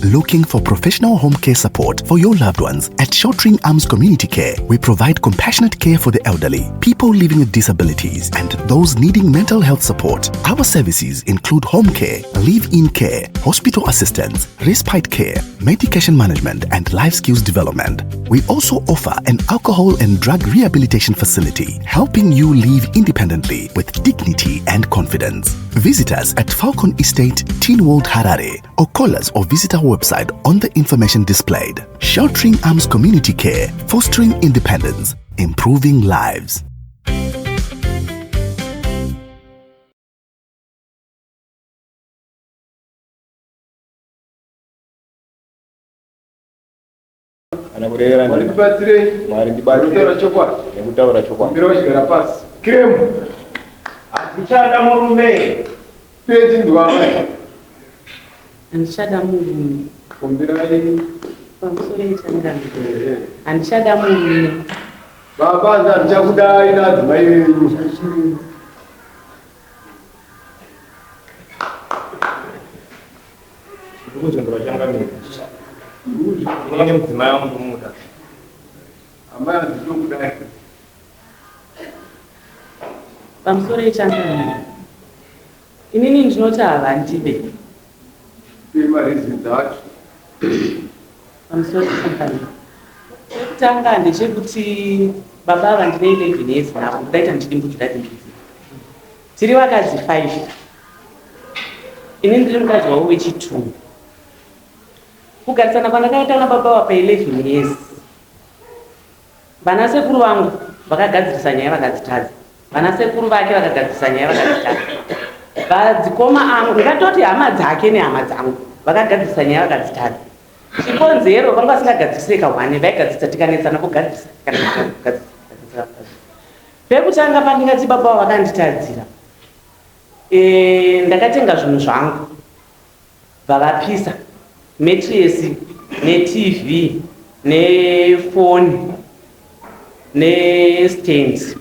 Looking for professional home care support for your loved ones? At Sheltering Arms Community Care, we provide compassionate care for the elderly, people living with disabilities, and those needing mental health support. Our services include home care, live in care, hospital assistance, respite care, medication management, and life skills development. We also offer an alcohol and drug rehabilitation facility, helping you live independently with dignity and confidence. Visit us at Falcon Estate, Teen World, Harare, or call us or visit our website on the information displayed. Sheltering Arms Community Care, fostering independence, improving lives. Kana kurevera. Mwari ndibatsirei. Mwari ndibatsire. Nekutaura chokwadi. Nekutaura chokwadi. Mira uchigara pasi. Kremu. Handichada murume. Peti ndiwamai. Handichada murume. Kumbirai. Pamusoro yechangamire. Handichada murume. Baba, handichakudai naadzimai venyu. Ndikuzvindura changamire. Ini nemudzimai wangu ndomuda. Amai, handitokudai. Pamusoro yechangamire. Inini ndinoti havandide. Pemareasons acho. Pamusoro yechangamire. Chekutanga ndechekuti baba ava ndine 11 years navo, ndaita ndichidimbudzira dimbudzira. Tiri vakadzi 5. Ini ndiri mukadzi wavo wechi2. Kugarisana kwandakaita nababa va pa11 years. Vana sekuru vangu vakagadzirisa nyaya vakadzitadza. Vana sekuru vake vakagadzirisa nyaya vakadzitadza. Vadzikoma angu, ndingatoti hama dzake nehama dzangu, vakagadzirisa nyaya vakadzitadza. Chikonzero vanga vasingagadzirise kahwane, vaigadzirisa tikanetsana kugadzirisa, tikanetsana kugadzirisa. Pekutanga pandingati baba vakanditadzira, ndakatenga zvinhu zvangu, vavapisa mattress neTV nefoni nestand.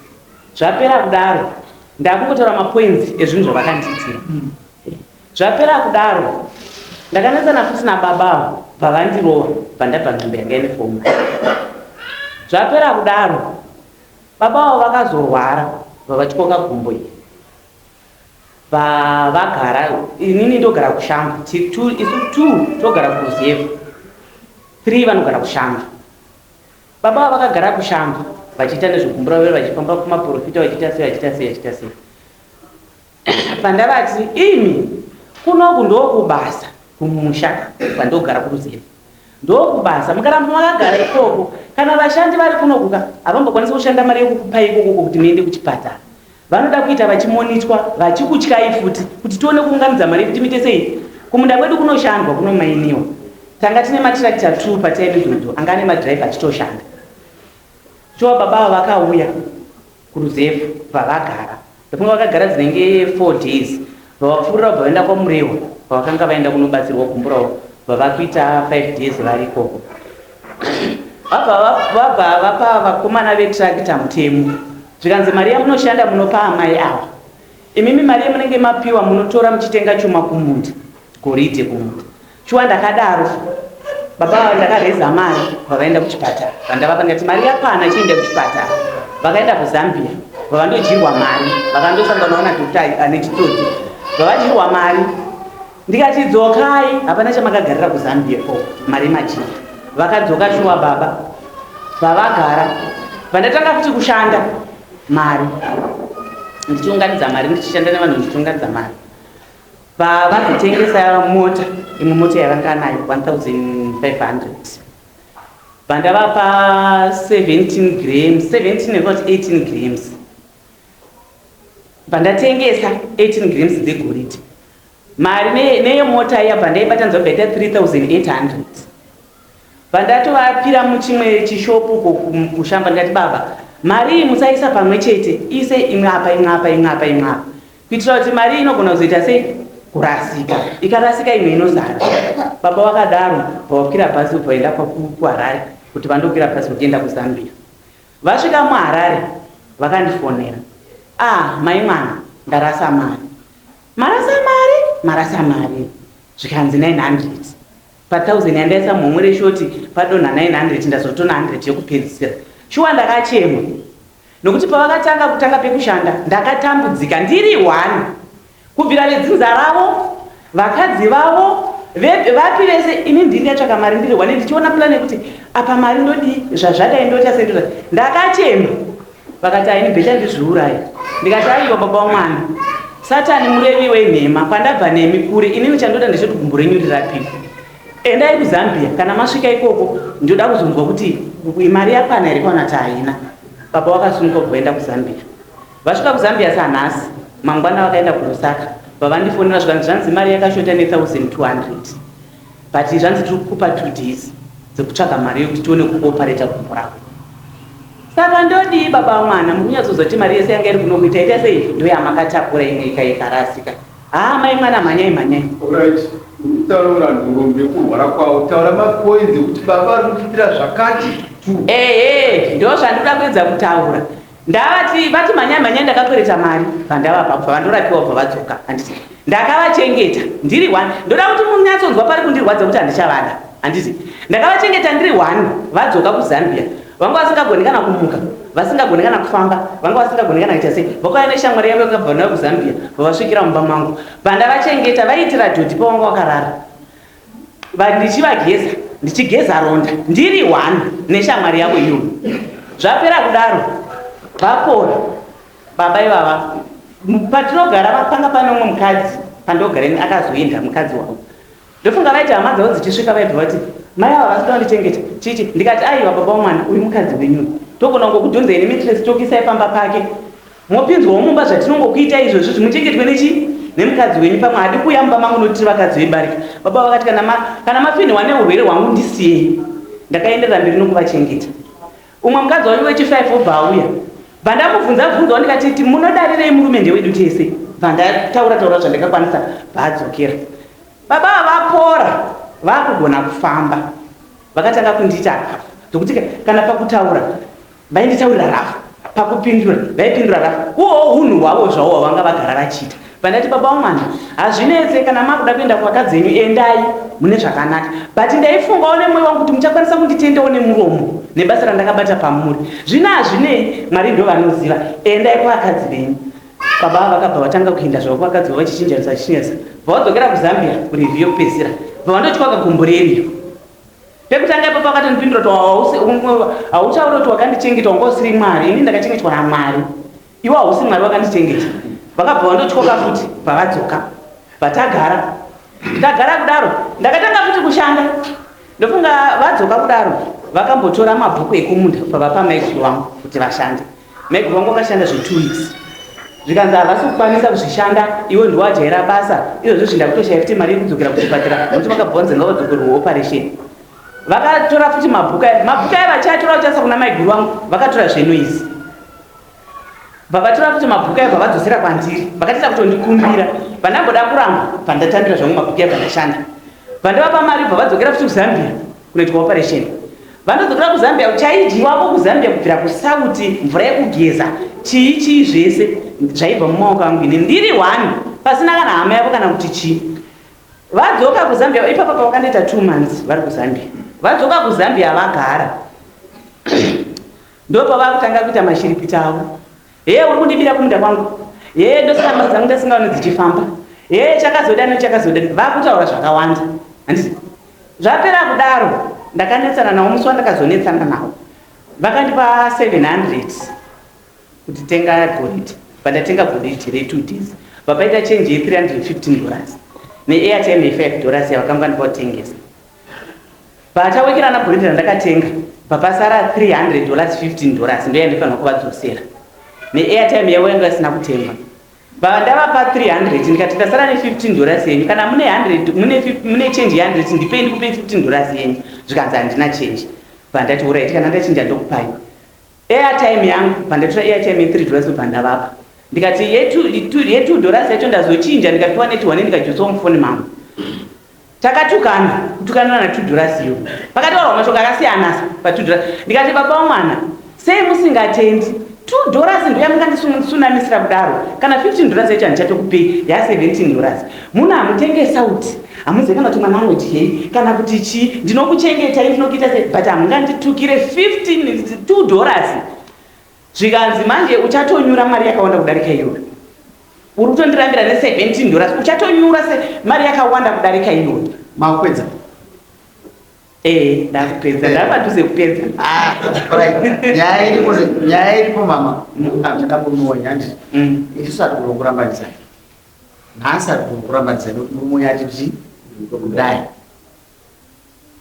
Zvapera kudaro, ndakungotaura mapoints ezvinhu zvavakandiitira. Zvapera kudaro, ndakanetsana futi nababa, bva vandirova, bva ndabva nzvimbo yanga ine foni. Zvapera kudaro, baba vavo vakazorwara, vavatyoka gumbo iri, vavagara. Inini ndogara kuShamva, isu two togara kuruzevha, three vanogara kuShamva. Baba vavo vakagara kuShamva vachiita nezvekumbura vere, vachifamba kumaprofita, vachiita sei, vachiita sei, vachiita sei. Pandavati, "Imi, kunoku ndokubasa, kumusha kwandogara kuruzevha ndokubasa. Mukaramba makagara ikoko, kana vashandi vari kunokuka havambokwanisi kushanda mari yekukupai ikokoko kuti muende kuchipatara. Vanoda kuita vachimonitwa, vachikutyai futi kuti tione kuunganidza mari yekuti muite sei." Kumunda kwedu kunoshandwa, kunomainiwa. Tanga tine matirakita 2 patime idzodzo, anga ane madhiraivha achitoshanda. Shuwa, baba ava vakauya kuruzevhu, vavagara, ndofunga vakagara dzinenge 4 days, vavapfuurira kubva vaenda kwaMurewa, pavakanga vaenda kunobatsirwa gumburawo, vavakuita 5 days vari ikoko. Vabva vapa vakomana vetrakita mutemo, zvikanzi, "Mari yamunoshanda munopa amai ava. Imimi mari yamunenge mapiwa munotora muchitenga chuma kumunda, goridhe kumunda." Shuwa, ndakadaro. Baba ava ndakareza mari, vavaenda kuchipatara. Vandavapa, ndikati, "Mari yakwana, chienda kuchipatara." Vakaenda kuZambia, vavandodyirwa mari, vakandosanganawo nadhokta ane chitsotsi, vavadyirwa mari. Ndikati, "Dzokai, hapana chamakagarira kuZambia ko mari majira." Vakadzoka shuwa baba, vavagara. Vandatanga futi kushanda mari, ndichiunganidza mari, ndichishanda nevanhu, ndichiunganidza mari. Vavazotengesa mota, imwe mota yavanga nayo, 1500. Vandavapa 17 grams, 17 nekati 18 grams. Vandatengesa 18 grams dzegoridhe. Mari neyemota iya bva ndaibatanidza, bva yaita 3800. Vandatovapira muchimwe chishopu kuShamva. Ndikati, "Baba, mari iyi musaisa pamwe chete, ise imwe apa, imwe apa, imwe apa, imwe apa, kuitira kuti mari iyi inogona kuzoita sei, kurasika. Ikarasika, imwe inozara." Baba vakadaro, bva vakwira bhazi, ubva vaenda kuHarare kuti vandokwira bhazi kuenda kuZambia. Vasvika muHarare, vakandifonera, "Ah, mai mwana, ndarasa mari." "Marasa mari? Marasa mari?" Zvikanzi 900. Pa1000 yandaisa muhomwe reshoti padonha 900, ndazotona 100 yekupedzisira. Shuwa ndakachema nokuti pavakatanga kutanga pekushanda ndakatambudzika ndiri one, kubvira vedzinza ravo, vakadzi vavo, vapi vese, ini ndini ndatsvaka mari ndiri one, ndichiona plan yekuti apa mari ndodii, zvazvadai ndoita sei, ndoita. Ndakachema, vakati aini better ndizviurayi. Ndikati aiwa baba wamwana, Satani murevi wenhema, kwandabva nemi kure. Inini chandoda ndechoti gumbo renyu rirapiwe. Endai kuZambia, kana masvika ikoko ndoda kuzonzwa kuti mari yakwana here kana kuti haina. Baba wakasumuka kuenda kuZambia. Vasvika kuZambia sanhasi mangwana vakaenda kuLusaka. Vavandifonera zvikanzi zvanzi mari yakashota ne1200, but zvanzi tiri kukupa 2 days dzekutsvaga mari yekuti tione kuopareta gumbo rako. Saka ndodii baba mwana? Mukunyatsozwa kuti mari yese yanga iri kunokuita ita sei, ndoyamakatakura, imwe ikaikarasika. Haa mai mwana, mhanyai, mhanyai. Alright, utaura nhoroondo yekurwara kwavo, taura mapoints ekuti baba vari kutiitira zvakati tu. Ehe, ndo zvandinoda kuedza kutaura. Ndavati vati mhanyai, mhanyai, ndakakwereta mari vandavapa, bva vandorapiwa, bva vadzoka. Handiti ndakavachengeta ndiri one? Ndoda kuti munyatsonzwa pari kundirwadza kuti handichavada. Handiti ndakavachengeta ndiri one? Vadzoka kuZambia vanga vasingagoni kana kumuka, vasingagoni kana kufamba, vanga vasingagoni kana kuita sei. Vakauya neshamwari yavo yakabva nayo kuZambia, vavasvikira mumba mangu, vandavachengeta. Vaiitira dhodhi pavanga vakarara, ndichivageza, ndichigeza ronda ndiri one neshamwari yavo iyoyo. Zvapera kudaro, vapora baba ivava, patinogara panga pane umwe mukadzi pandogara ini, akazoenda mukadzi wavo. Ndofunga vaiti hama dzavo dzichisvika vaibva vati mai ava vasida kundichengeta chichi. Ndikati aiwa baba wamwana, uyu mukadzi wenyu, togona kungokudhonzai nemattress, tokuisai pamba pake, mopinzwawo mumba zvatinongokuita izvozvo, zvimuchengetwe nechi nemukadzi wenyu. Pamwe hadi kuuya mumba mangu nokuti tiri vakadzi vebarika. Baba vakati kana mafinhiwa neurwere hwangu ndisiyei. Ndakaenderera mberi nokuvachengeta. Umwe mukadzi wacho wechi5 obva auya, bva ndamubvunza bvunzawo, ndikati munodarirei murume? Ndewedu tese. Bva ndataura taura zvandakakwanisa, bvaadzokera. Baba vapora, vakugona kufamba, vakatanga kundiita rafu zvokuti kana pakutaura vainditaurira rafu, pakupindura vaipindura rafu. Uhowo unhu hwavo zvavo hwavanga vagara vachiita. Pandati baba wamwana, hazvinetse, kana makuda kuenda kuvakadzi venyu endai mune zvakanaka, but ndaifungawo nemwoyo wangu kuti muchakwanisa kunditendawo nemuromo nebasa randakabata pamuri. Zvino hazvinei, Mwari ndo vanoziva. Endai kuvakadzi venyu. Baba ava vakabva vatanga kuenda zvavo kuvakadzi vavo, vachichinjanisa, vachichinjanisa, bva vadzokera kuZambia kureview yekupedzisira, bva vandotyoka gumbo reriyo. Pekutanga ipapo vakatondipindura kuti hautauri kuti wakandichengeta, wanga usiri Mwari, ini ndakachengetwa naMwari, iwe hausi Mwari wakandichengeta. Vakabva vandotyoka futi. Pavadzoka vatagara, tagara kudaro, ndakatanga futi kushanda. Ndofunga vadzoka kudaro vakambotora mabhuku ekumunda, pavapa maiguru vangu kuti vashande. Maiguru vangu vakashanda zve2 weeks, zvikanzi havasi kukwanisa kuzvishanda, iwe ndiwajaira basa izvozvo, zvindakutoshaya futi mari yekudzokera kuchipatara, nokuti vakabva vanzi ngavadzokerwe operation. Vakatora futi mabhuku aya. Mabhuku aya vachiatora vachiasa kuna maiguru vangu, vakatora zvenoise. Vakatora futi mabhuku aya, vavadzosera kwandiri, vakatita kutondikumbira. Vandamboda kuramba, pandatambira zvangu mabhuku aya, pandashanda, vandavapa mari, bva vadzokera futi kuZambia kunoitwa operation. Vandodzokera kuZambia, chaidyiwako kuZambia kubvira kusauti, mvura yekugeza, chii chii, zvese zvaibva mumaoko angu ini ndiri one, pasina kana hama yavo kana kuti chii. Vadzoka kuZambia ipapa pavakandoita 2 months vari kuZambia. Vadzoka kuZambia vagara, ndopavakutanga kuita mashiripiti avo. Heye, uri kundibira kumunda kwangu, heye, ndosaka mari dzangu ndasingaoni dzichifamba, heye, chakazodani, chakazodani, vakutaura zvakawanda. Handiti zvapera kudaro, ndakanetsana navo. Musi wandakazonetsana navo vakandipa 700 kuti tenga goridhe. Pandatenga goridhe re2 days, vapaita change ye315 dollars neairtime ye5 dollars yavakanga ndipa kutengesa. Pachawekerana goridhe randakatenga, papasara 300 dollars, 15 dollars ndo yandifanira kuvadzosera neairtime yavo yanga isina kutengwa. Ndavapa 300, ndikati ndasara ne15 dollars yenyu, kana mune 100, mune change ye100 ndipei ndikupei 15 dollars yenyu. Zvikanzi handina change. Pandati alright, kana ndachinja ndokupai airtime yangu. Pandatora airtime ye3 dollars, pandavapa, ndikati ye2 dollars yacho ndazochinja, ndikapiwa neti1, ndikajosawo mufoni mangu. Takatukana kutukanira na2 dollars iyo, pakataurwa mashoko akasiyana pa2 dollars. Ndikati baba wamwana, sei musingatendi? 2 dollars ndoyamungandisunamisira kudaro? Kana 15 dollars yacho handichatokupei, ya17 dollars. Muno hamutenge sauti. Hamuzive kana kuti mwana anodyei kana kuti chii. Ndinokuchengetai, ndinokuita sei, but hamunganditukire 15 $2. Zvikanzi manje uchatonyura mari yakawanda kudarika iyoyo. Uri kutondirambira ne $17. Uchatonyura se mari yakawanda kudarika iyoyo. Makupedza? Eh, ndakupedza. Ndapadhuze kupedza. Ah, right. Nyaya iripo, nyaya iripo mama. Ndakamunonya handiti. Isu hatigona kurambanisana. Nhasi hatigona kurambanisana nekuti murume uyu ati chii? Kudai.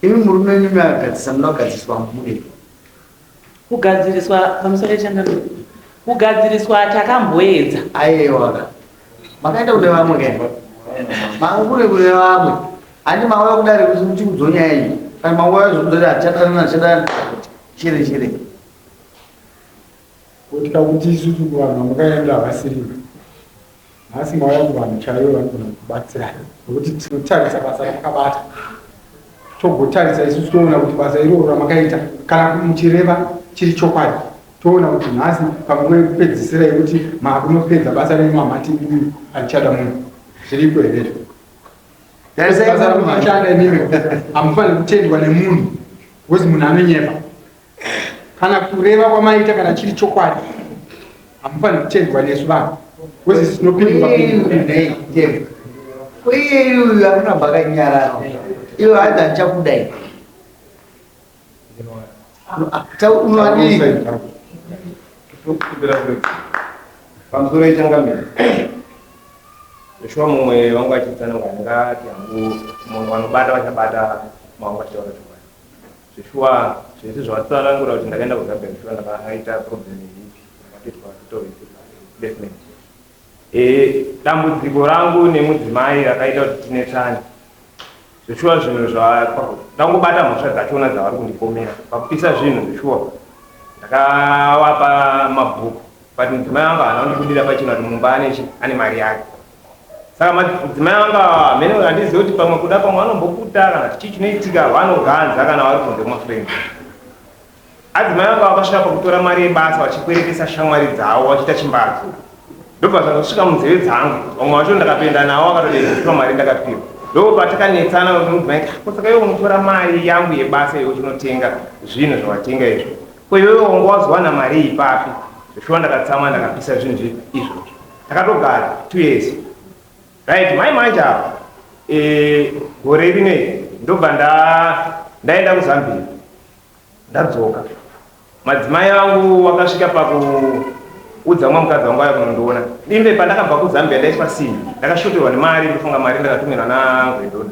Imi murume imi makagadzirisa munoda kugadziriswa mune. Kugadziriswa pamusoro yechangamire. Kugadziriswa takamboedza. Aiwa ka. Makaenda kune vamwe ke. Makure kune vamwe. Handi mauya kudare kuti muchiudzwa nyaya iyi. Kana mauya zvekuti hatichadanana hatichadanana. Chere chere. Kutya kuti isusu kuvanhu vamakaenda havasirivo. Nhasi mauya kuvanhu chaivo vanogona kukubatsirai nekuti tinotarisa basa ramakabata togotarisa isusu toona kuti basa iroro ramakaita kana muchireva chiri chokwadi toona kuti nhasi panguva yekupedzisira yekuti maakunopedza basa renyu mamati imimi handichada munhu zviriko here izvo? Basa ramakashanda imimi hamufaniri kutendwa nemunhu because munhu anonyepa. Kana kureva kwamaita kana chiri chokwadi hamufaniri kutendwa nesu vanhu because isu tinopindura. Uye uyu anoramba akanyarara iwe hanzi handichakudai. Unoadii? Pamusoro yechangamire Joshua mumwe wangu achitsanangura ndingati hangu munhu vanobata vachabata mawangu achitaura chokwadi. Zveshuwa zvese zvavatsanangura kuti ndakaenda kuZambia zveshuwa ndakaita problem yeipi ndakatoitwa total replacement. Eh, dambudziko rangu nemudzimai rakaita kuti tinetsane zveshuwa zvinhu zva ndangobata mhosva dzachona dzavari kundipomera pakupisa zvinhu zveshuwa ndakavapa mabhuku but mudzimai wangu haana kundibudira pachena kuti mumba ane chi ane mari yake. Saka madzimai anga hameno handizivi kuti pamwe kuda pamwe vanomboputa kana kuti chii chinoitika vanoganza kana vari kunze kumafriends. Adzimai anga vakasvika pakutora mari yebasa vachikweretesa shamwari dzavo vachiita chimbadzo. Ndobva zvazosvika munzeve dzangu vamwe vacho ndakatoenda navo vakatodedzeswa mari ndakapiwa. Ndopatakanetsana mudzimai ko saka iwe unotora mari yangu yebasa iwe uchinotenga zvinhu zvawatenga izvo. Ko iwewe wanga wazowana mari iyi papi? Zveshuwa ndakatsamwa ndakapisa zvinhu izvozvo. Takatogara 2 years. Right, mai manje apa eh, gore rino iri ndobva ndaenda kuZambia ndadzoka. Madzimai angu wakasvika pakuudza mumwe mukadzi wangu auya kunondiona. Imbe pandakabva kuZambia ndaiswa simbi, ndakashoterwa nemari, ndofunga mari ndakatumirwa naGwendona.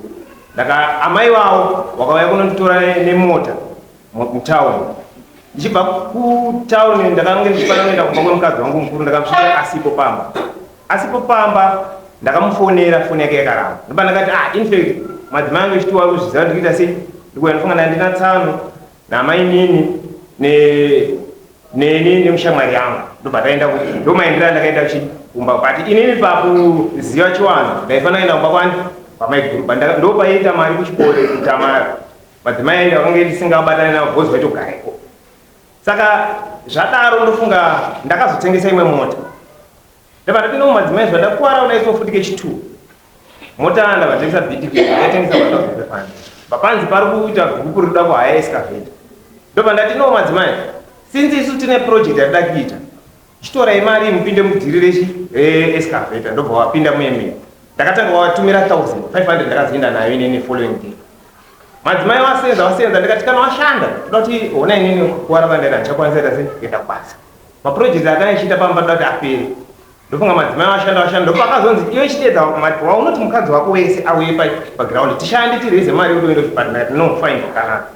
Ndaka amai vavo wakauya kunonditora nemota mutown. Ndichibva kutown ndakange ndichifanira kuenda kumba kwemukadzi wangu mukuru, ndakasvika asipo pamba. Asipo pamba ndakamufonera, foni yake yakaramba. Ndopa ndakati ah, in fact madzimai angu echitiwa ari kuzviziva ndikuita sei, ndikuya ndofunga ndandina tsano namainini ne neni nemushamwari yangu ndobva taenda ndomaendera ndakaenda kumba but inini pakuziva chiwanhu ndaifanira kuenda kumba kwani kwamaiguru ndopaiita mari kuchikoro kutamara Madzimai aenda vakange ndisingabatane navo because vaitogara ikoko. Saka zvadaro ndofunga ndakazotengesa imwe mota. Ndabva ndapinda mumadzimai zvandakuwara unaiswa futi kechitu. Mota ndabva tengesa BTK ndakatengesa 1500. Papanzi pari kuita gurupu rinoda kuhaya excavator. Ndobva ndati no madzimai since isu tine project yatida kuita Chitorai mari mupinde mudhiri rechi reexcavator ndobva wapinda muye Ndakatanga watumira 1500 ndakazoenda nayo inini following day. Madzimai wasenza wasenza ndikati kana washanda toda kuti hona inini kuwara kwandaita ndichakwanisa ita sei kuenda kubasa. Maprojects akanga achiita pamba toda kuti apere. Ndofunga madzimai washanda washanda ndopakazonzi iwe chitedza waunoti mukadzi wako wese auye paground tishande tireze mari yekuti uende kuchipatara no fine zvakanaka.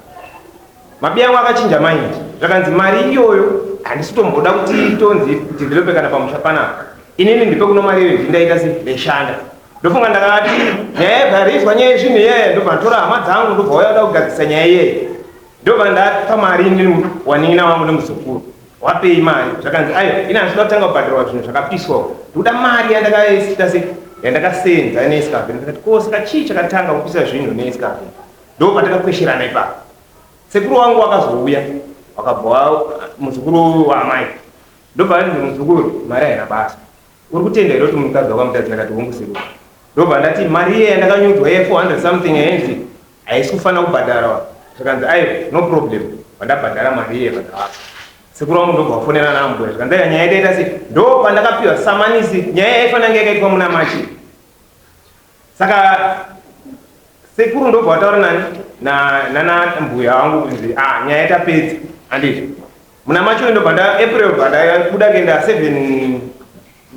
Mabi angu akachinja mind zvakanzi mari iyoyo handisi kutomboda kuti itonzi develope kana pamusha panapa inini ndipe kuno mari iyoyo ndindaita se ndaishanda ndofunga ndakati nyaya yabva nyaya yezvinhu iyeye ndobva ndatora hama dzangu ndobva wauya kuda kugadzirisa nyaya iyeye ndobva ndapa mari inini wanin'ina wangu nemuzukuru wapei mari zvakanzi ayo ini handisida kutanga kubhadharwa zvinhu zvakapiswa ndikuda mari yandakaita se yandakasenza neescafe ndikati ko saka chii chakatanga kupisa zvinhu neescafe ndopatakakwesherana ipapo Sekuru wangu wakazouya wakabva muzukuru waamai ndobva anzi muzukuru mari haina basa uri kutenda here kuti mukadzi wako amutadzi ndakati hongu sekuru. Ndobva ndati mari iye yandakanyudzwa ye 400 something yainzi haisi kufanira kubhadharwa. Zvikanzi aiwa, no problem. Vandabhadhara mari iye vandavapa. Sekuru vangu ndobva vafonera nambuya. Zvikanzi aiwa, nyaya yataita sei? Ndo pandakapiwa samanisi nyaya yaifanira kunge yakaitwa muna Machi. Saka sekuru ndobva vataura nani nana mbuya vangu kunzi ah, nyaya yatapedza handizvo. Muna Machi ndobva nda April bva ndabuda kuenda 7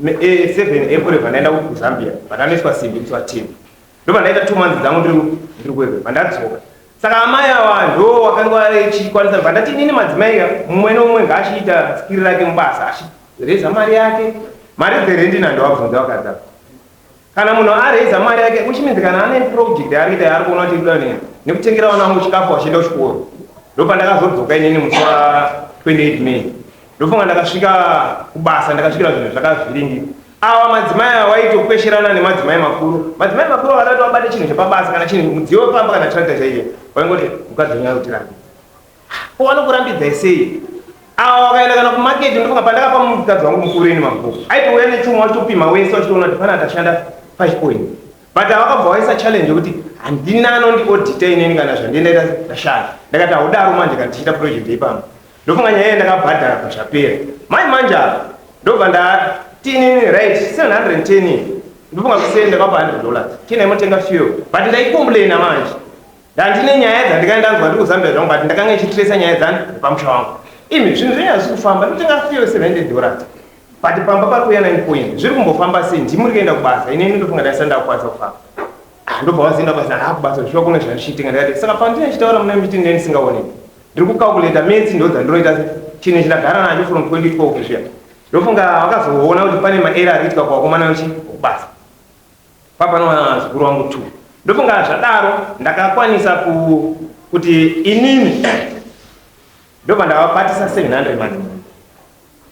7 April bva ndaenda kuZambia, bva ndanoiswa simbi musi wa 10. Ndobva ndaita 2 months dzangu ndiri kwekwe, bva ndadzoka. Saka amai ava ndo wakanga vachikwanisa, bva ndati inini madzimai ka mumwe neumwe ngaachiita skiri rake mubasa, achireza mari yake. Mari dzerendi nandovabvunza vakadzi ava. Kana munhu areza mari yake, which means kana ane project yaari kuita yaari kuona kuti ikuda nini, nekutengera vana vangu chikafu vachienda kuchikoro. Ndopandakazodzoka inini musi wa 28 May. Ndofunga ndakasvika kubasa ndakasvikira zvinhu zvakavhiringika. Awa madzimai awa waitokwesherana nemadzimai makuru. Madzimai makuru akati wabate chinhu chepabasa kana chinhu mudziyo wepamba kana tractor chaiyo. Waingoti mukadzi wenyu akutirambidza. Ko vanokurambidzai sei? Awa wakaenda kana kumarket, ndofunga pandakapa mukadzi wangu mukuru ini mabhuku. Aitouya nechuma wachitopima wese wachitoona kuti pana tashanda 5 point. But vakabva vaisa challenge yekuti handina anondiaudita inini kana zvandienda ndashanda. Ndakati haudaro manje kana tichiita project ipamba. Ndofunga nyaya iyi ndakabhadhara pazvapera. Mai manje apa ndobva ndati inini right 710 ndofunga kuseni ndakapa $100. Chine motenga fuel. But ndaicomplaina manje. Ndandine nyaya dzandikanga ndanzwa ndiri kuZambia zvangu, but ndakanga ndichitresa nyaya dzani pamusha wangu. Imi zvinhu zvenyu hazvisi kufamba, ndinotenga fuel $700. But pamba pari kuuya 9 point. Zviri kumbofamba sei? Ndimi muri kuenda kubasa. Inini ndofunga ndaisati ndakukwanisa kufamba. Ah, ndobva wazoenda kubasa, ah, kubasa zvichiva kune zvandichiitenga. Ndakati saka pandine ndichitaura muna muchiti ndine ndisingaoneki. Ndiri kucalculata maths ndo dzandinoita chinhu chindagara nacho from 2012 zviya. Ndofunga vakazoona kuti pane maera ari kuitika kuvakomana vechi kubasa. Papa novazukuru vangu 2. Ndofunga zvadaro ndakakwanisa kuti inini ndobva ndavabatisa 700 mani.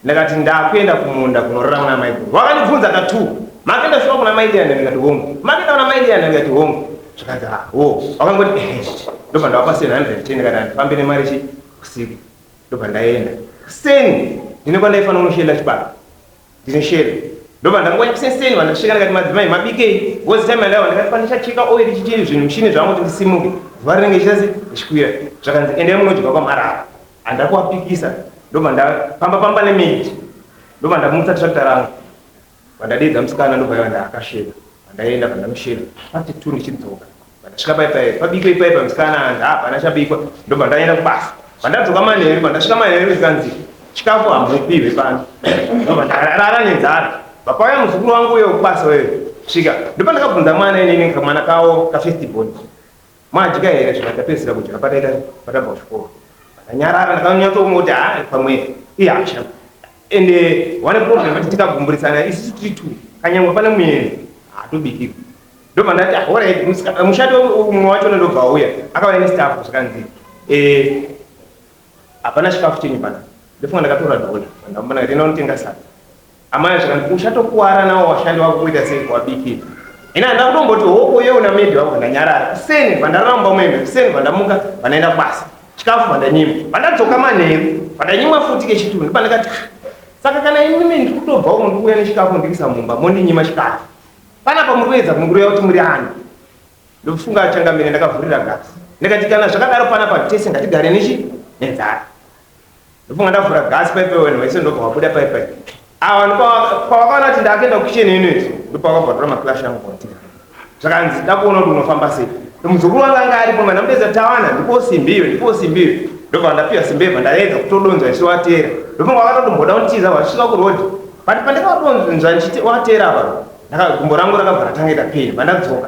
Ndakati ndakuenda kumunda kunorara muna mai guru. Vakandibvunza ka 2. Makaenda shuwa kuna mai Liana? Ndikati hongu. Makaenda kuna mai Liana? Ndikati hongu. Zvikanzi ah, wo. Vakangoti ehe. Ndobva ndavapa 710 ndikati handifambe nemari chi usiku. Ndobva ndaenda. Kuseni ndine kwandaifanira kunoshela chibaba. Ndine shela. Ndobva ndangouya kuseni vandasvika ndikati madzimai mabikei. Because time yandaiwa ndakati pandichacheka oil chichii zvinhu mushini zvangu kuti ndisimuke. Zuva rinenge richita richikwira. Zvakanzi endai munodya kwamarara. Handina kuvapikisa. Ndobva ndapamba pamba nemaid. Ndobva ndamutsa tractor rangu. Vandadeedza musikana ndobva yava ndakashela. Vandaenda vandanoshela. Pati 2 ndichidzoka. Vandasvika pai pai pabikwe pai pa musikana hanzi hapana chabikwa. Ndobva ndaenda kubasa. Vandadzoka manheru, vandasvika manheru zvikanzi chikafu hamupiwe pano. Ndobva ndarara nenzara. Vapauya muzukuru wangu uyo kubasa uyo. Svika. Ndobva ndakabvunza mwana inini kamwana kawo ka first born. Madya here? Zvika ndapedzisira kudya pataita patabva kuchikoro. Ndanyarara ndakanyatsoona ha pamwe ihasha. Ende one problem kuti tikagumburisana isusu tiri two kanyangwe pane muyenzi hatobikirwi. Ndobva ndati alright mushati umwe wacho ndobva auya akauya nestaff zvikanzi eh hapana chikafu chenyu pana. Ndofunga ndakatora dhola ndamubona ndati inotenga sadza. Amai zvikanzi uchatokuwara nawo washandi wako kuita sei kuwabikira. Ina handina kutomboti hoko ye una maid wako ndanyarara. Kuseni vandarara mumba muembe, kuseni vandamuka vandaenda kubasa. Chikafu vandanyima. Vandadzoka manheru, vandanyimwa futi kechituru. Ndopandakati saka kana imimi ndiri kutobva uko ndikuuya nechikafu ndikisa mumba mondinyima chikafu. Panapa muri kuedza kunguruya kuti muri ani. Ndofunga changamire ndakavhurira gasi. Ndikati kana zvakadaro panapa tese ngatigare nechi nenzara. Ndofunga ndavhura gasi paipai vanhu vese ndobva vabuda paipai. Ava pavakaona kuti ndakuenda kukicheni ino ndopavakabva vatora maclash angu kwatiri. Zvakanzi ndakuona kuti unofamba sei. Muzukuru wangu anga aripo mana mudeza tawana ndipo simbi iyo ndipo simbi iyo. Ndobva ndapiwa simbi iyo ndaedza kutodonzwa isu wateera. Ndofunga vakatomboda kutiza vasvika kuroad. But pandakadonzwa ndichiti wateera apa ndaka gumbo rangu rakabva ratanga ita pain pandadzoka.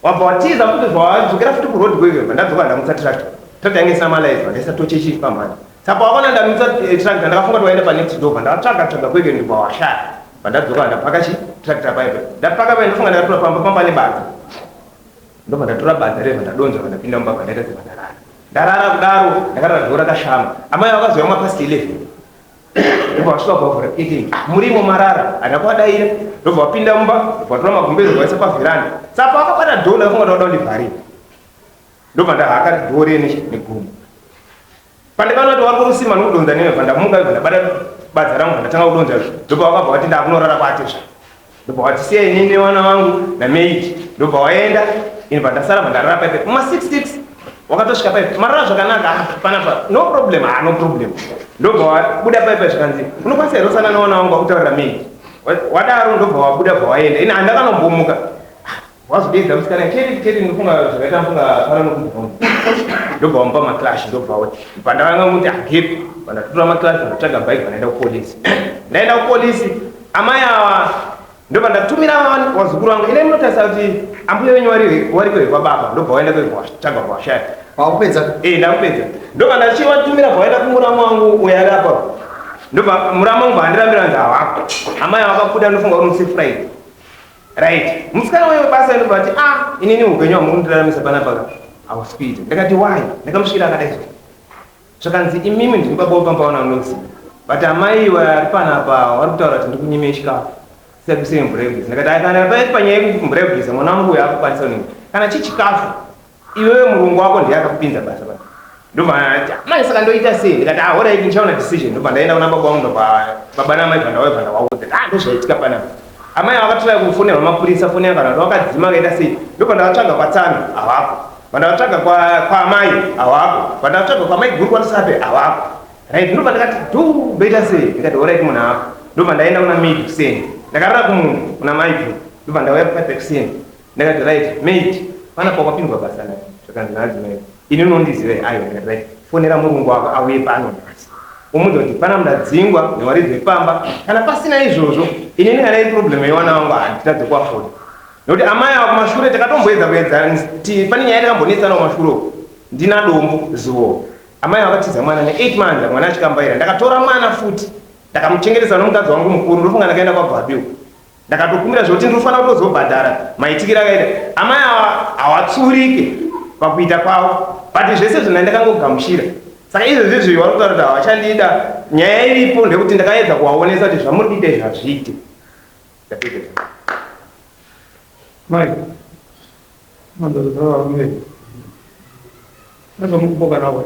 Wabva watiza futi zvawadzokera futi kuroad kwekwe pandadzoka ndamutsa tractor. Tractor yange isina malights vandaisa tochi ichi pamhanya. Saka wakaona ndamutsa tractor ndakafunga kuti waenda panext door ndakatsvaga tsvaga kwekwe ndibva washaya. Pandadzoka ndapaka chi tractor paipa. Ndapaka pai ndofunga ndakatora pamba pamba nebadza. Ndobva ndatora badza reva ndadonzva ndapinda mumba pandaita sepandarara. Ndarara kudaro ndakarara dhoo rakashama. Amai vakazouya mapast 11. Ndobva vasvika kuvavhura curtain. Murimo marara handina kuvadaira. Ndobva vapinda mumba ndobva vatora magumbeze vaisa pavheranda. Saka pavakabata dhoo ndakafunga kuti vada kundivharira. Ndobva ndahaka dhoo riye negumbo. Pandakaona kuti wari kurusima nokudonza newe bva ndamuka bva ndabata badza rangu bva ndatanga kudonza. Ndobva vakabva vati ndakunorara kwatezva. Ndobva watisiya inini nevana vangu namaid, ndobva waenda. Ini pandasara pandarara paipe kuma 66 wakatosvika paipe, marara zvakanaka. Ah, panapa no problem. Ah, no problem. Ndobva wabuda paipe, zvikanzi unokwanisa here usana nevana vangu wakutaurira maid wadaro. Ndobva wabuda, bva waenda. Ini handakanombomuka. Wazodeedza musikana cheri cheri, ndofunga zvakaita, mfunga pana nokubvunza. Ndobva wamupa maclash, ndobva wati pandavanga muti agepi, pandatora maclash, pandatsvaga bike, pandaenda kupolisi. Ndaenda kupolisi, amai ava ndobva ndatumira wazukuru vangu, ine munotarisa kuti ambuya venyu wariko here kwababa. Ndobva waenda kutsvaga kwashaya. Wakupedza? Eh, ndakupedza. Ndobva ndachivatumira, bvawaenda kumuramu wangu uyo ari apa. Ndobva muramu wangu bvandirambira, nzi havako. Amai vakabuda, ndofunga uri musi Friday, right? Musikana wewe basa ndobva ati, ah, inini upenyu hwamukundiraramisa panapa hausi kuita. Ndakati, why? Ndakamusvikira akadai so, zvakanzi, imimi ndini baba wepamba wana unoziva, but amai vari panapa vari kutaura kuti ndikunyime chikafu, sekuise mvura yekugeza. Ndakati, "Ai, kana paiti panyaya yemvura yekugeza, mwana wangu uyo akukwanisa kunini kana chichikafu, iwewe murungu wako ndiye akakupinza basa pana." Ndobva ati, amai, saka ndoita sei? Ndikati, ah, alright, ndichaona decision. Ndobva ndaenda kuna baba vangu, ndobva baba namai bva ndauya, bva ndavaudza, ah, ndozvaitika panapa. Amai vakatora kufonerwa mapurisa, foni yanga kana vakadzima, akaita sei. Ndobva ndavatsvaga kwatsano, havako. Vandavatsvaga kwaamai, havako. Vandavatsvaga kwamai guru kwatisape, havako. Right, ndobva ndakati dhu, ndoita sei? Ndikati, alright, munhu ako. Ndobva ndaenda kuna maid kuseni, ndakarara kumunhu kuna mai guru. Ndobva ndauya paipe kuseni, ndakati, right, maid, panapa wakapindwa basa naye. Zvakanzi naadzimai, ini unondiziva? Aiwa. Ndikati, right, fonera murungu wako auye pano nhasi, umuudza kuti pana mundadzingwa newaridzi wepamba. Kana pasina izvozvo, inini kana iri problem yewana wangu, handitadze kuafforda, nekuti amai ava kumashure takatomboedza kuedza. Pane nyaya takambonetsana kumashure uko, ndina dombo zuvo. Amai vakatiza mwana ne8 months, mwana achikambaira. Ndakatora mwana futi, ndakamuchengetesa nomukadzi wangu mukuru. Ndofunga ndakaenda kwabvabi uko, ndakatokumbira zvekuti ndinofanira kutozobhadhara maitikiro akaita. Amai ava havatsurike pakuita kwavo, but zvese zvina ndakangogamuchira. Saka izvozvi izvi vari kutaura kuti havachandida. Nyaya iripo ndekuti ndakaedza kuvaonesa kuti zvamuri kuita izvi hazviite. Ndapedza. Mai, manzvarume azvamukupoka nawo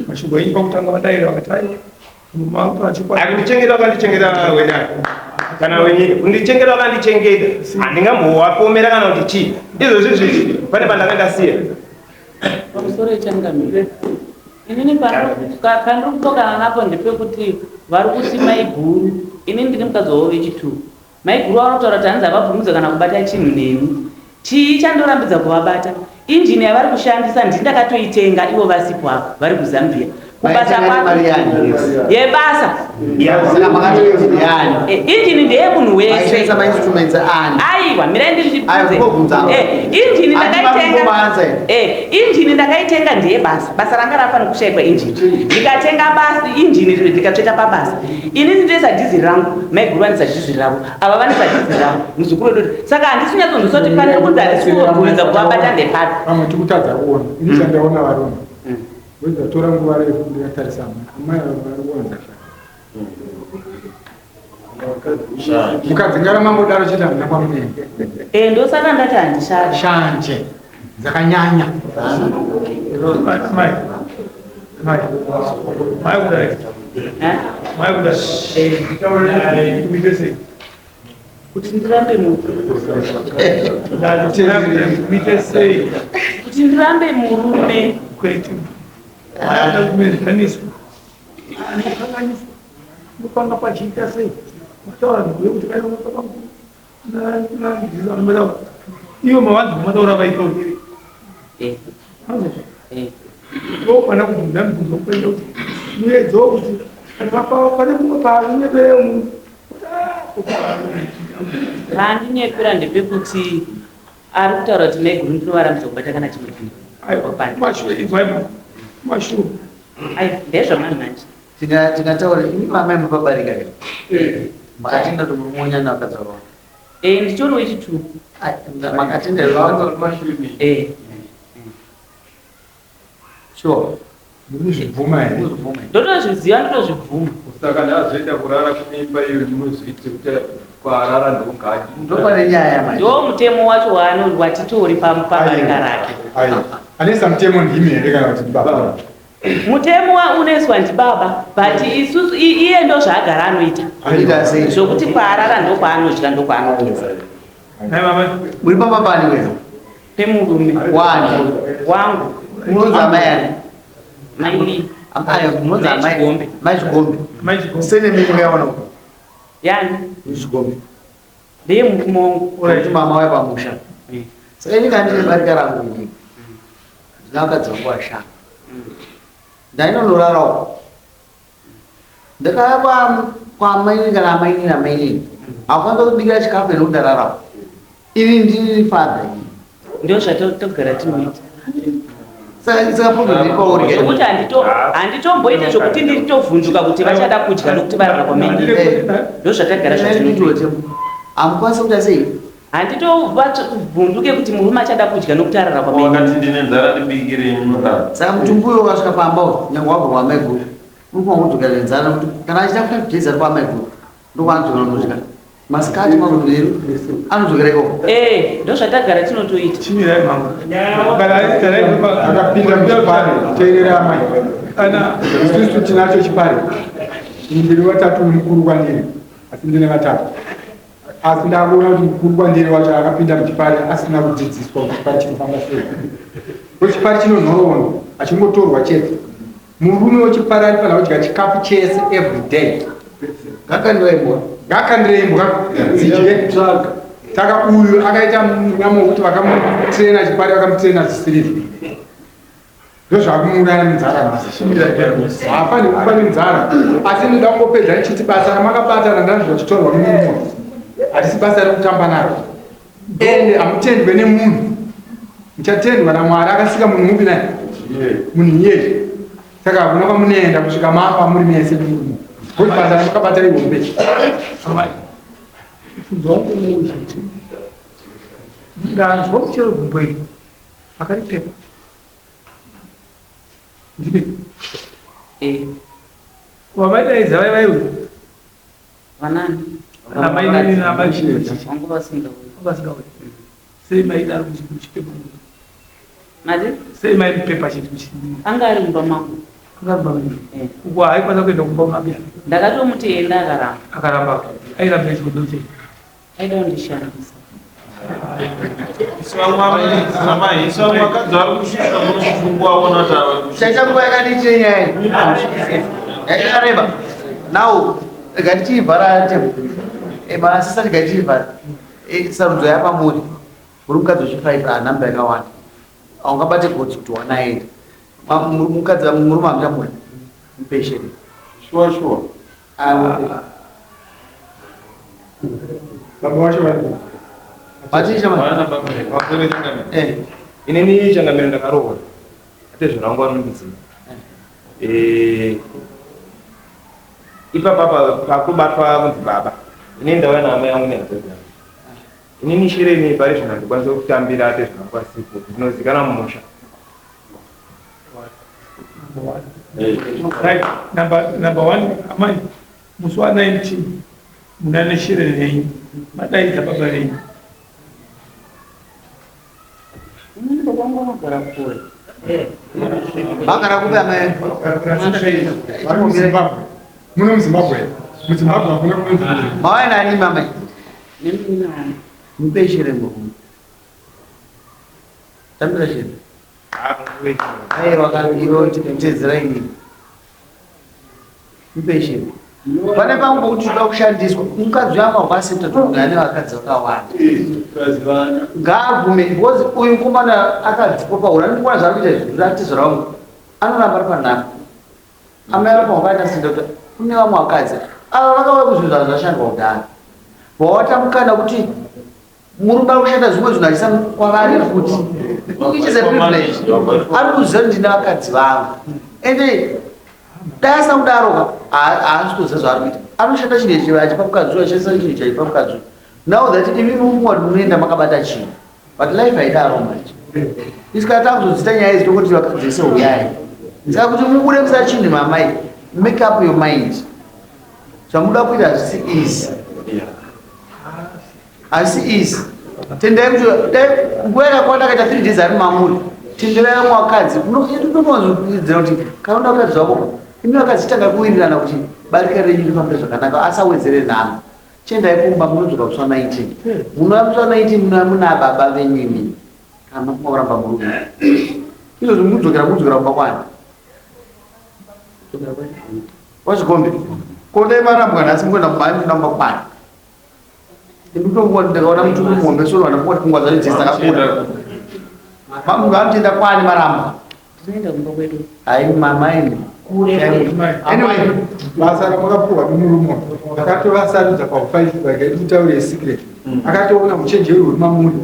mashoko enyu pakutanga vadaira vakati aiwa. Akundichengeta, wakandichengeta wena kana wenyika, kundichengeta wakandichengeta, handingambowapomera kana kuti chii. Izvozvi zvichi pane pandanga ndasiya. Pamusoro ichangamire, inini pandiri kupokana napo ndepekuti vari kuti maiguru, inini ndini mukadzi wavo vechitu. Maiguru vanotaura kuti hanzi havabvumidza kana kubata chinhu neni. Chii chandorambidza kuvabata? Injini yavari kushandisa ndini ndakatoitenga ivo vasipo apa, vari kuZambia kubasa. Maitenga nemari yani? Yebasa. Saka makatoinjini yani? Injini ndeyemunhu wese. Maishandisa mainstruments ani? Aiwa, mirai. Aiwa, kungobvunza. Injini Handi ndakaitenga. makumboanza here? Injini ndakaitenga ndeyebasa. Basa ranga rafanira kushayikwa injini, ndikatenga basi injini, ndikatsveta pabasa. Inini ndoisa dhiziri rangu, maiguru vanoisa dhiziri ravo, ava vanoisa dhiziri ravo, muzukuru wedu. Saka handisi kunyatsonzwisa kuti pandiri kunzi handisi kubvumidza kuvabata ndepapi. Pamwe tikutadza kuona. Ini chandaona, varume, wedzatora nguva refu ndikatarisa amai ava, vari kuwanza shanje. Mukadzi mambodaro chete, hamuna kwamunoenda. Ndosaka ndati handishati. Shanje dzakanyanya. Mai, mai, mai kudai. Eh? Mai kudai. Kuite sei? Kuti ndirambe murume? Kuite sei? Kuti ndirambe murume? Kwete. Mai kumedzaniswa. Anokanganiswa. Unopanga pachiita sei? Mataura nguve kuti kai unopanga iyo mavanzi mataura vaita uri. Ndofana kubvunza mibvunzo kuenda kuti muedzo kuti kana pane mumwe paanyepere munhu. Paandinyepera ndepekuti ari kutaura kuti maiguru ndinovarambidza kubata kana chimwe chinhu. Aiwa, mashure, izwai mashure. Aiwa, ndezvamani manje. Tingataura imi mamai mapabarika here? Makatenda kuti murume wenyu ane vakadzi vakawanda? Nditori wechitu. Makatenda here? Eh. Sure? Munozvibvuma here? Munozvibvuma here? Ndotozviziva, ndotozvibvuma. Saka ndazoita kurara kuimba iyo ndinozoite kuti kwarara ndongaji. Ndopane nyaya manje. Ndo mutemo wacho waano watitori pabarika rake. Aiwa, anesa mutemo ndimi here kana kuti baba? Mutemo unoiswa ndibaba but isusu iye ndo zvaagara anoita. Zvokuti kwaarara ndokwaanodya ndokwaanogeza. Muri pamba pani wena? Pemurume. Wani? Wangu. Munonzi amai ani? Mai Lee. Amai munonzi amai Chigombe. Mai Chigombe. Mai Chigombe. Sene mimi muyaona uko. Yani? Chigombe. Ndiye murume wangu. Kuti mama waya pamusha. Saka ini kana ndine barika rangu ini. Ndina vakadzi vangu vashanu. Ndainonorarawo. Ndakauya kwamainini kana amainini amainini. Hakwanisa kubikira chikafu ine kundararawo. Ini ndini father ini. Ndio zvatogara tinoita. Saka problem iri pauri. Zvokuti handitomboite zvokuti nditovhunduka kuti vachada kudya nokuti varara kwamainini. Ndio zvatagara zvatinoita. Hamukwanisi kuita sei? Handitovhunduke kuti murume achada kudya nokuti arara kwamainini. Wakati ndine nzara ndibikirei munorara. Saka mutumbi uyo ukasvika pamba uyu, nyangwe wabva kwamaiguru, unofana kudzokera nenzara nekuti kana achida kuita kugeza ari kwamaiguru ndokwaanodzokera kundosvika masikati manheru anodzokera ikoko. Eh, ndozvatagara tinotoita. Chimirai mama. Akapinda muchipare, teerera amai. Isusu tinacho chipare. Ndiri vatatu mukuru kwandiri, asi ndine vatatu. Asi ndakuona kuti mukuru kwandiri wacho akapinda muchipare asina kudzidziswa kuti chipare chinofamba sei. Ko chipare chinonhoroondo, achingotorwa chete. Murume wechipare anofanira kudya chikafu chese every day. Ngakandire imbwa. Ngakandire imbwa dzidye. Saka uyu akaita munyama wekuti vakamutraina chipare vakamutraina zvisirizo. Ndozvakumuuraya nenzara nhasi. Haafaniri kufa nenzara. Asi ndinoda kungopedza ndichiti basa ramakabatana ndazvo zvachitorwa mumwe. Harisi basa rekutamba naro. Ende hamutendwe nemunhu. Muchatendwa naMwari akasika munhu mupi naye? Munhu iyeye. Saka hakuna kwamunoenda kusvika mafa muri mese nemurume. Kuti basa ramakabata ihombe. Amai. Mubvunzo wangu uyu. Ndanzwa muchero gumbo iri. Akaripepa. Ndipe. Eh. Wavaidaidza vai vai Vanani? Amai nani namai Vangu vasingauyi. Vasingauyi. Sei maidaro kuti muchipepa? Mati? Sei maimupepa chete muchi? Anga ari mumba mangu. Anga ari mumba menyu. Uko haikwanisa kuenda kumba mabi. Ndakatomuti enda akaramba. Akaramba. Airamba chikodo chei? Aida kundishandisa. Chaita nguva yakadii chine nyaya iyi? Yakareba. Now, rega tichiivhara table. Masisa rega tichiivhara. Sarudzo yapamuri. Uri mukadzi wechifive nhamba yakawanda. Haungabate gotsi kuti wanaenda. Mukadzi murume hamuchamuda. Mupesheni. Sure, sure. Baba vacho vari Matisha Eh. Inini changamire ndakarohwa. Atezvera wangu anondiziva. Eh. Ipapa pakubatwa kunzi baba. Inini ndauya naamai angu nehanzvadzi yangu. Inini shireni pari zvino handikwanisa kutambira atezvera wangu asipo. Ndinozikanwa mumusha. Right, number one, amai, musi wa 19 muna neshere renyu madaidza baba venyu. Inini baba vangu vanogara kure. Vagara kupi amai? Vari muZimbabwe. Muno muZimbabwe. MuZimbabwe hakuna kunonzi. Mauya nani mamai? Nemurume wangu. Mupeshere murume. Tambira shere. Aiwa iwe tedzera inini. Mupeshere. Pane pamwe pokuti toda kushandiswa. Mukadzi uyo akahwaseta tokugara nevakadzi vakawanda. Ngaabvume because uyu mukomana akadzipwa paura ndikuona zvaari kuita izvi ratizora vangu anoramba ari panhamo. Amai vapo vakaita senda kuti kune vamwe vakadzi ava vakauya kuzvinhu zvazvo zvashandwa kudhara. Vawata mukana kuti murume ari kushanda zvimwe zvinhu achisa kwavari futi. Which is a privilege. Ari kuziva kuti ndine vakadzi vangu. Ende dai asina kudaro haasi kuziva zvaari kuita. Anoshanda chinhu ichi achipa mukadzi uyu achishandisa chinhu ichi achipa mukadzi uyu. Now that imi mumwe munoenda makabata chinhu. But life haidaro manje. Isu kana takuzodzita nyaya idzi tongoti vakadzi vese huyai. Saka kuti mubude musa chinhu mamai, make up your mind. Zvamuda kuita hazvisi easy. Hazvisi easy. Tendai kuti dai nguva yakakwana akaita 3 days ari mamuri. Tenderai vamwe vakadzi. Unowanzokuidzira kuti kana uda vakadzi vako, imi vakadzi tanga kuwirirana kuti barika renyu rifambe zvakanaka, asawedzere nhamo. Chiendai kumba munodzoka musi wa 19. Munouya musi wa 19 munouya muna baba venyu imi. Kana mafunga kuramba murume. Izvozvi munodzokera munodzokera kumba kwani? Wazvikombe. Ko dai marambwa nhasi mukuenda kumba munoenda kumba kwani? Ndinotongowa ndakaona mutumbi muhombe soro vanhu vangoti pfungwa dzacho dzese dzakakura. Mamunhu anotoenda kwani marambwa? Tinoenda kumba kwedu. Hai mama imi. Kure kure. Anyway, basa ramakapuwa nemurume akatovasarudza pakufaiswa nditaure secret akatoona uchenjeri huri mamuri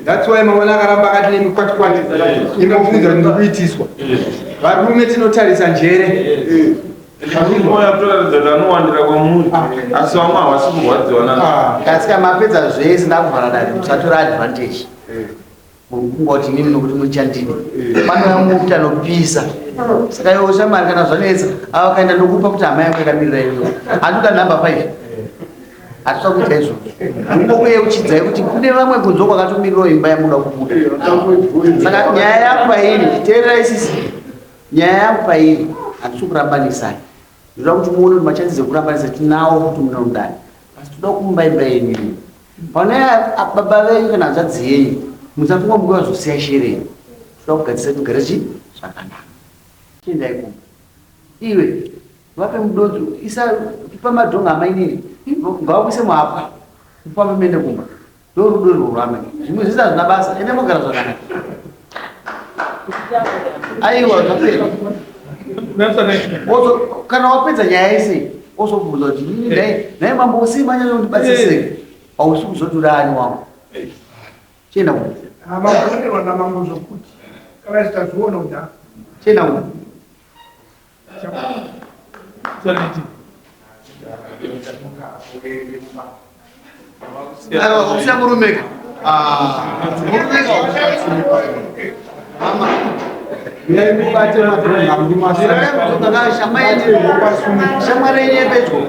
that's why maona akaramba akati nemikwatikwati inofunza kuti ndikuitiswa varume tinotarisa njere Moyo kutoratidza kuti anowandira kwamuri asi vamwe havasi kurwadziwa nazvo. Kasi kana mapedza zvese ndakuvhara dare musatora advantage. Muri kuti inini nokuti muchandini. Panouya mumwe kuti anopisa. Saka iwe shamwari kana zvanetsa ava kaenda ndokupa kuti hama yangu yakamirira iwewe. Handikuda number 5. Hatisa kuita izvozvo. Ndingokuyeuchidzai kuti kune vamwe kunze kwakatomirirawo imba yamunoda kubuda. Saka nyaya yangu pairi teererai sisi. Nyaya yangu pairi handisi kurambanisai. Ndinoda kuti muone kuti machances ekurambanisa tinawo kuti mune rudare. Asi toda kuumba imba yenyu iyi. Pane baba venyu kana hanzvadzi yenyu musafunga mukuva zvosiya shere yenyu. Toda kugadzisa tigare chi zvakanaka. Chiendai kumba. Iwe vape mudonzvo isa ipa madhonga amainini ngavakuise muhapwa mufambe muende kumba. Ndorudo irworwo amai. Zvimwe zvese hazvina basa. Ende mogara zvakanaka. Aiwa zvapera. Ozo kana wapedza nyaya yese ozobvunza kuti inini dai nhai mambo sei manyanya kundibatsira sei? Hausi kuzoti uri ani wangu. Chienda kumba. Magonerwa namambo zvokuti kana tazviona kuti Chienda kumba. Aiwa, kusiya murume ka. Ah, murume ka. Mama. Uyai mubate madhonga muri Shamwari yenyu yepedyo.